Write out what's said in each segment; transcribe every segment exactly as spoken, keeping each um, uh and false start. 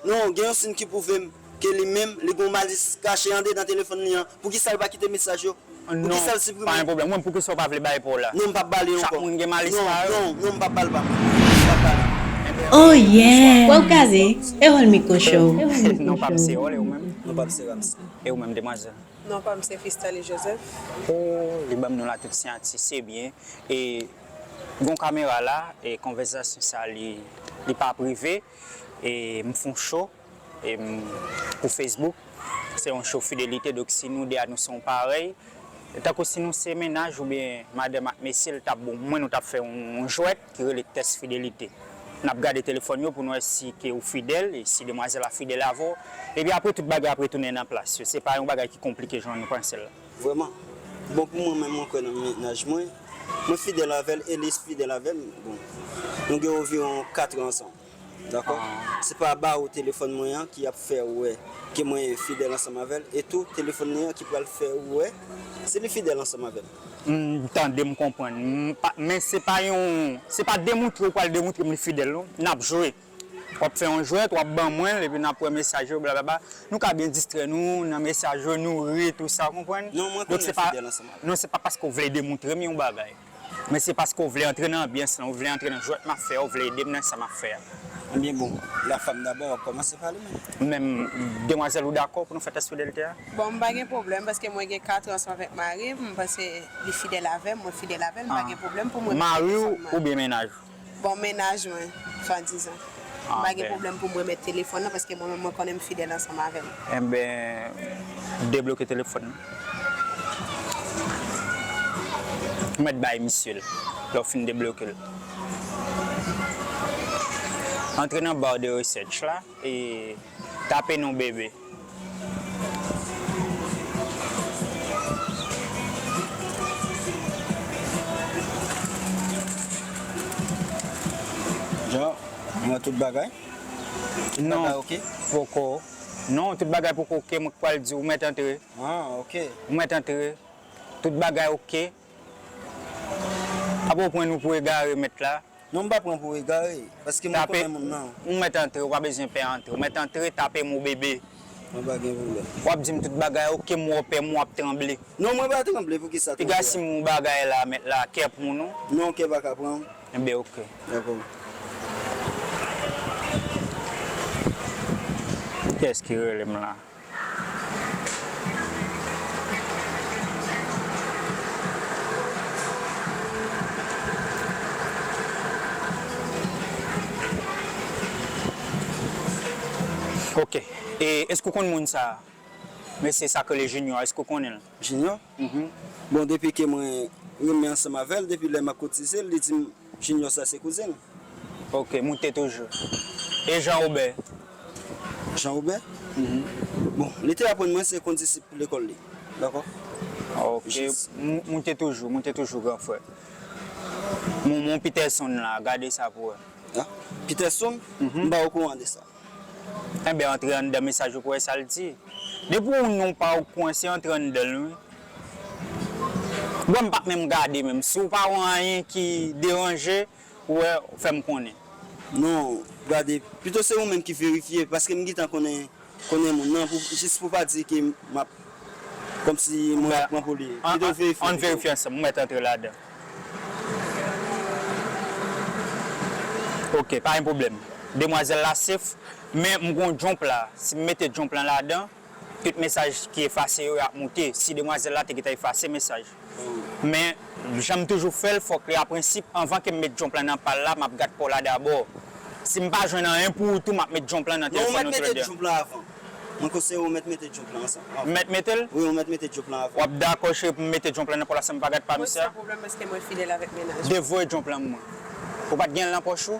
Non, gen yon siy ki pwouve m ke li menm, li gen yon malis kache andedan telefòn li an. Poukisa l pa kite mesaj yo? Poukisa l siprime? Non, pa gen pwoblèm. Ou menm, poukisa w pa vle bay pa w la? Non, m p ap ba li ankò. Chak moun gen malis pa yo. Non, non, non, m p ap ba l pa mwen. M p ap ba li. Oh yeah! Wè w kaze, e Rolmiko Show. Non, pa m se Rol, e ou menm? Non, pa m se Ramsey. E ou menm, demwazèl? Non, pa m se Fistale Joseph. Oh, li ban m non la tout siyati, se byen. E gen yon kamera la, e konvèsasyon sa li, li pa prive, e m fè yon show, e m, pou Facebook, se yon show fidelite, donk si nou de a nou se yon parèy, tankou si nou se mennaj oubyen madanm ak mesye, l t ap bon, mwen nou t ap fè yon, yon jwèt ki rele tès fidelite. N ap gade telefòn yo pou n wè si ke ou fidèl, e si demwazèl la fidèl avè w. Epi apre, tout bagay ap retounen nan plas yo. Se pa yon bagay ki konplike jan nou panse l la. Vrèman. Bon, pou mwen menm, mwen kwè nan mennaj mwen. Mwen fidèl avè l e li fidèl avè m. Bon, nou gen anviwon kat an ansanm. Dakò? Ah. Se pa ba ou telefòn mwen an ki ap fè ou wè ke mwen fidèl ansanm avè l. E tou, telefòn li an ki pral fè ou wè si li fidèl ansanm avè m. M tande, m konprann. M pa, men se pa yon, se pa demontre ou pral demontre m li fidèl, non. N ap jwe. W ap fè yon jwèt, w ap ban mwen l, epi n ap wè mesaj yo, blablabla. Nou ka byen distrè nou nan mesaj yo, nou ri, tou sa, w konprann? Non, mwen konnen fidèl ansanm avè l. Donk, se pa, non, se pa paske w vle demontre m yon bagay. Men se paske w vle antre nan anbyans lan, w vle antre nan jwèt m ap fè a, w vle ede m nan sa m ap fè a. Ebyen, bon, la femme d'abord, w ap kòmanse pa li menm. Men, demwazèl, ou dakò pou nou fè tès fidelite a? Bon, m pa gen pwoblèm, paske mwen gen kat an ansanm avèk mari m, m panse li fidèl avè m, mwen fidèl avè l, m pa gen pwoblèm pou mwen mete telefòn mwen. Mari w oubyen mennaj ou? Bon, mennaj mwen, swadizan. M pa gen pwoblèm pou m remèt telefòn nan, paske mwen menm, mwen konnen m fidèl ansanm avè l. Enben, debloke telefòn nan. Ou mèt bay misye l, lè w fin debloke l. Antre nan bar de recherche la, e tape non bebe. Jan, mwen tout bagay? Tout bagay oke? Non, poko. Non, tout bagay poko oke, mwen k pral di w, ou mèt antre. Ah, oke. Ou mèt antre. Tout bagay oke. Apa w pran nou pou egare, mèt la? Non, m pa pran pou egare, paske mwen konnen moun nan. Ou mèt antre, ou pa bezwen pè antre. Ou mèt antre, tape mo bebe. Mwen pa gen pwoblèm. W ap di m tout bagay oke, m wè w pè, m wè w ap tranble. Non, mwen pa tranble, poukisa tranble? Piga si m yon bagay la, mèt la, kè pran w non. Non, kè pa ka pran m. Enben, oke. Dakò. Kiyès ki rele m la? Ok. E èske w konn moun sa a? Mesye sa k rele Junior, èske w konnen l? Junior? Mhm. Bon, depi ke mwen renmen ansanm avè l, depi lè m ap kotize l, li di m Junior sa se kouzen l. Ok, moute toujou. E Jean Robert? Jean Robert? Mhm. Bon, li te aprann mwen se kondisip lekòl li. Dakò? Ok, mou-, moute toujou, moute toujou, gran frè. Mon, mon Peterson la, gade sa pou wè. Ah, Peterson? Mhm. M pa okouran de sa. Enben, antre anndan mesaj ou pou wè sa l di. Depi w non pa okouran, se antre anndan l, wi. Bon, m p ap menm gade menm. Si w pa wè anyen ki deranje, ou wè, fè m konnen. Non, gade, pito se ou menm ki verifye, paske m gentan konnen, konnen moun nan, pou, jis pou pa di ke m ap, kòmsi mwen ap pran pou li. Pito verifye pito. Ann verifye ansanm, m mèt antre ladan. Ok, pa gen pwoblèm. Demwazèl la safe, men m gon jump la. Si m mete jump lan ladan, tout mesaj ki efase yo, y ap moute. Si demwazèl la te gentan efase mesaj. Men, jan m toujou fè l, fòk li a prensip, anvan ke m met jump lan nan pa l la, m ap gad pa w la dabò. Si m pa jwenn anyen pou ou tou, m ap met jump lan nan telefòn nou toulède. Non, ou mèt mete jump lan avan. Mwen konseye w mèt mete jump lan ansanm. M mèt mete l? Wi, ou mèt mete jump lan avan. W ap dakò, cheri, pou m mete jump lan nan pa w la san m pa gad pa misye a? Mwen san pwoblèm, paske mwen fidèl avèk mennaj mwen. Devoye jump lan pou mwen. Ou pa t gen l nan pòch ou?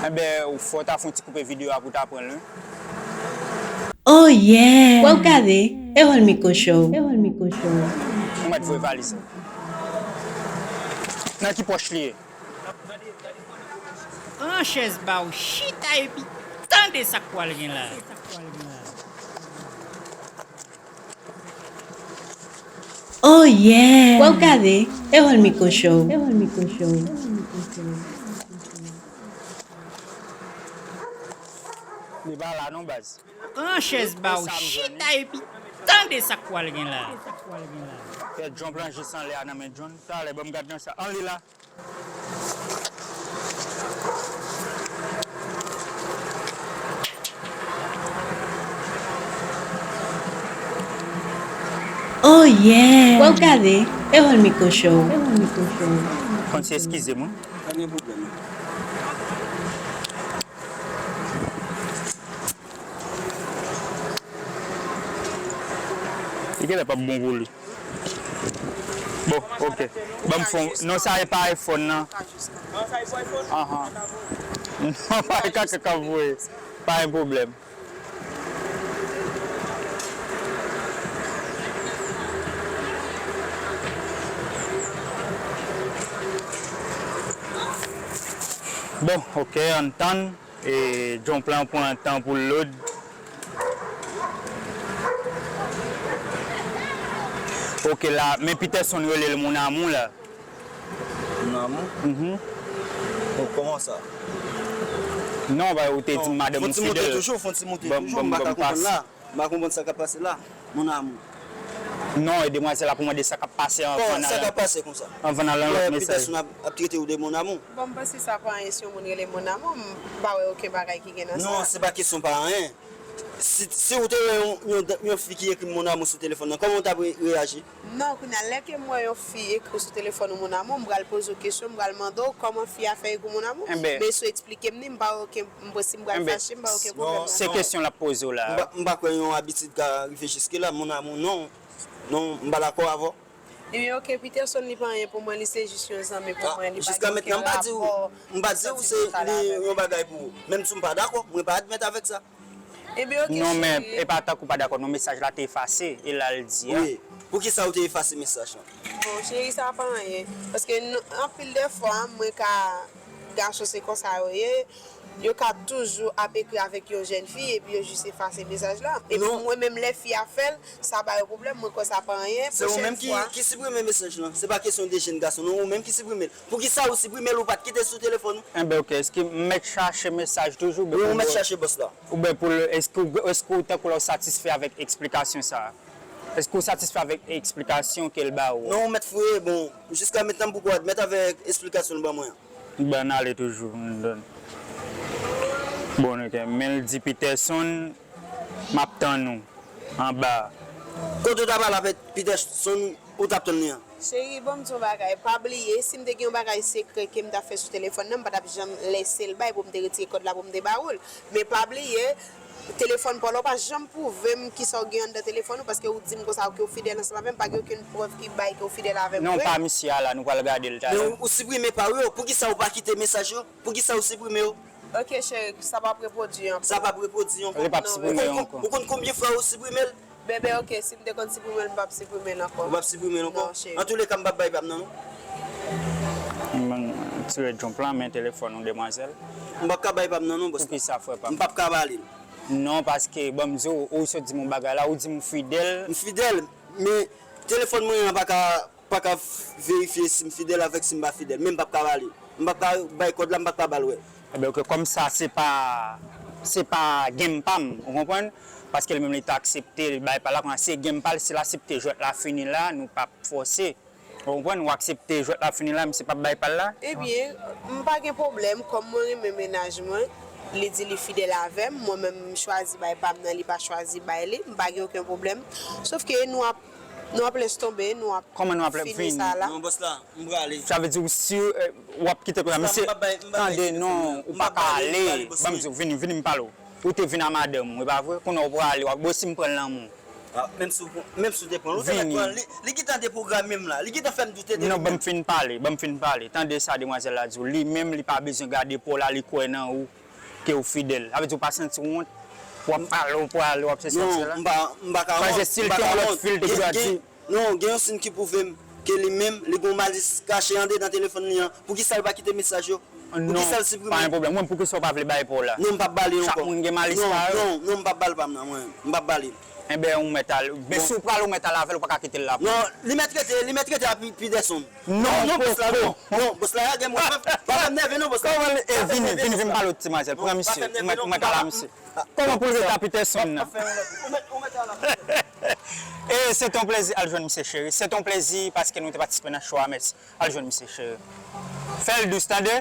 Enben, ou fò w ta fè yon ti koupe videyo a pou w ta pran l, wi. Oh yeah! Wè w kaze, e Rolmiko Show. E Rolmiko Show. Ou mèt voye valiz la. Nan ki pòch li ye? Pran chèz ba w, chita epi tande sa k pral gen la. Oh yeah! Wè w kaze, e Rolmiko Show. E Rolmiko Show. Li pa la non, baz. Pran chèz ba w, chita epi tande sa k pral gen la. Kèt, John pran jis anlè a nan men John. Talè, ban m gad nan sa. Anlè la. Oh yeah! W ap gade Erol Miko Show. Konn se eskize m wi. Pa gen pwoblèm. Li genlè p ap bon pou li. Bon, ok. Ban m fon. Non, sa e pa iPhone nan. Ahan. Non, pa e kaka k ap voye. Pa gen pwoblèm. Bon, ok, ann tann. E, John plan pran tan pou l load. Ok, la, men Peterson rele l mon amour la. Mon amour? Mhm. Bon, kòman sa? Non, ba, ou te di madanm ou fidèl. Fon ti moute toujou, fon ti moute toujou, m pa ka konprann la. M pa konprann sa k ap pase la, mon amour. Non, e demwazèl la pou mande sa k ap pase anvan n al. Sa k ap pase konsa? Anvan n al nan lòt mesaj. Peterson ap, ap trete w de mon amour. Bon, m panse sa pa anyen si yon moun rele mon amour, m pa wè okenn bagay ki gen nan sa. Non, se pa kesyon pa anyen. Si, si w te wè yon, yon, yon fi ki ekri m mon amour sou telefòn nan, kòman w t ap re-, reyaji? Non, kounye a, lè ke m wè yon fi ekri sou telefòn ou mon amour, m pral poze w kesyon, m pral mande w kòman fi a fè ekri w mon amour. Men si w eksplike m li, m pa wè okenn, m, si m pral fache, m pa wè okenn pwoblèm nan. Se kesyon l ap poze w la. M pa, m pa kwè yon abitid ka rive jiske la, mon amour, non. Non, m pa dakò avè w. Ebyen, ok, Peterson, li pa anyen pou mwen, li se jis yon zanmi pou mwen, li pa gen okenn rapò sa m te pale avè w. Jiska mentnan, m pa di w, m pa di w se li yon bagay pou ou. Menm si m pa dakò, mwen pa admèt avèk sa. Ebyen, ok, cheri. Non, men e pa tankou pa dakò, non, mesaj la te efase, e la l di a. Wi. Poukisa ou te efase mesaj lan? Bon, cheri, sa pa anyen. Paske anpil de fwa, mwen ka, gason se konsa yo ye, yo ka toujou ap ekri avèk yon jèn fi, epi yo jis efase mesaj la. Epi mwen menm, lè fi a fè l, sa ba yo pwoblèm, mwen kwè sa pa anyen. Se ou menm ki, ki siprime mesaj lan. Se pa kesyon de jèn gason, non, ou menm ki siprime l. Poukisa ou siprime l, ou pa t kite l sou telefòn ou? Enben, ok, èske m mèt chache mesaj toujou? Wi, ou mèt chache bòs la. Oubyen pou l, èske, èske w tankou la w satisfè avèk eksplikasyon sa a? Èske w satisfè avèk eksplikasyon ke l ba ou an? Non, ou mèt fouye, bon, jiska mentnan m poko admèt avèk eksplikasyon l ban mwen an. M ban n ale toujou. Bon, ok, men l di Peterson, m ap tann ou anba a. Kote w t ap al avèk Peterson, ou t ap tann li an? Cheri, ban m di w yon bagay. Pa bliye, si m te gen yon bagay sekrè ke m t ap fè sou telefòn nan, m pa t ap janm lese l bay pou m te retire kòd la pou m te ba ou l. Men pa bliye, telefòn pa w la, ou pa janm pwouve m kisa w gen anndan telefòn ou, paske ou di m konsa ke w fidèl ansanm avè m, pa gen okenn prèv ki bay ke w fidèl avè m vre. Non, pa misye a la, nou pral gade l talè. Men ou, ou siprime pa w yo, poukisa ou pa kite mesaj yo? Poukisa ou siprime yo? Ok, cheri, sa p ap repwodui ankò. Sa p ap repwodui ankò. Li p ap siprime yo ankò. Ou konn, ou konn konbyen fwa ou siprime l? Bebe, ok, si m te konn siprime l, m p ap siprime l ankò. Ou p ap siprime l ankò? Non, cheri. Antouleka, m p ap bay pa m nan, non. Mwen tire John plan, men telefòn ou, demwazèl. M p ap ka bay pa m nan, non, bòs la. Poukisa, frè pa m? M p ap ka ba li l. Non, paske, ban m di w, ou sot di m yon bagay la, ou di m ou fidèl. M fidèl, men telefòn mwen an pa ka pa ka verifye si m fidèl avèk si m pa fidèl, men m p ap ka ba li. M p ap ka bay kòd la, m p ap ka ba l, wè. Ebyen, ok, kòm sa, se pa, se pa game pa m, ou konprann? Paske li menm li te aksepte, li bay pa l la, kounye a se game pa l, si l aksepte jwèt la fini la, nou p ap fòse. Ou konprann? Ou aksepte jwèt la fini la, misye p ap bay pa l la. Ebyen, m pa gen pwoblèm, kòm mwen renmen mennaj mwen, li di li fidèl avè m, mwen menm m chwazi bay pa m nan, li pa chwazi bay li, m pa gen okenn pwoblèm. Sòf ke nou ap Nou ap lès tonbe, nou ap fini sa la. Non, bòs la, m prale. Sa vle di w si, eh, w ap kite konsa, mesye, tande non, ou pa ka ale. Ban m di w, vini, vini m pale w. Ou te vin a madanm ou, e pa vre? Kounye a w prale, w ap, bon, si m pran l nan men w. Ah, menm si w, menm si w te pran l, ou te mèt pran l. Li, li gentan deprograme m la. Li gentan fè m doute de li menm. Non, ban m fin pale, ban m fin pale. Tande sa demwazèl la di w. Li menm, li pa bezwen gade pa w la, li kwè nan ou. Ke w fidèl. Sa vle di w pa santi w wont? W ap pale, w prale, w ap sesi, w ap sela. Non, m pa, m pa ka wont. Paske si l te yon lòt fi, l te gen dwa di. Non, gen yon siy ki pwouve m ke li menm, li gen yon malis kache andedan telefòn li an. Poukisa l pa kite mesaj yo? Poukisa l siprime? Non, pa gen pwoblèm. Mwen, poukisa w pa vle bay pa w la? Non, m p ap ba li ankò. Chak moun gen malis pa yo. Non, non, non, m p ap ba l pa m nan, mwen. M p ap ba li. Enben, ou mèt al. Men si w pral, ou mèt al avè l, ou pa ka kite l la. Non, li mèt rete, li mèt rete a Peterson. Non, non, bòs la, poko. Non, bòs la, gen mwen. Pa pa nève non, bòs la. Kòman l, e, vini, vini, vini pale w ti manzèl. Pran misye, ou mèt, ou mèt al a misye. Kòman pou l rete a Peterson nan? E se te yon plezi al jwenn misye, cheri. Se te yon plezi paske nou te patisipe nan show a, mèsi. Al jwenn misye, cheri. Fè l dous, tande?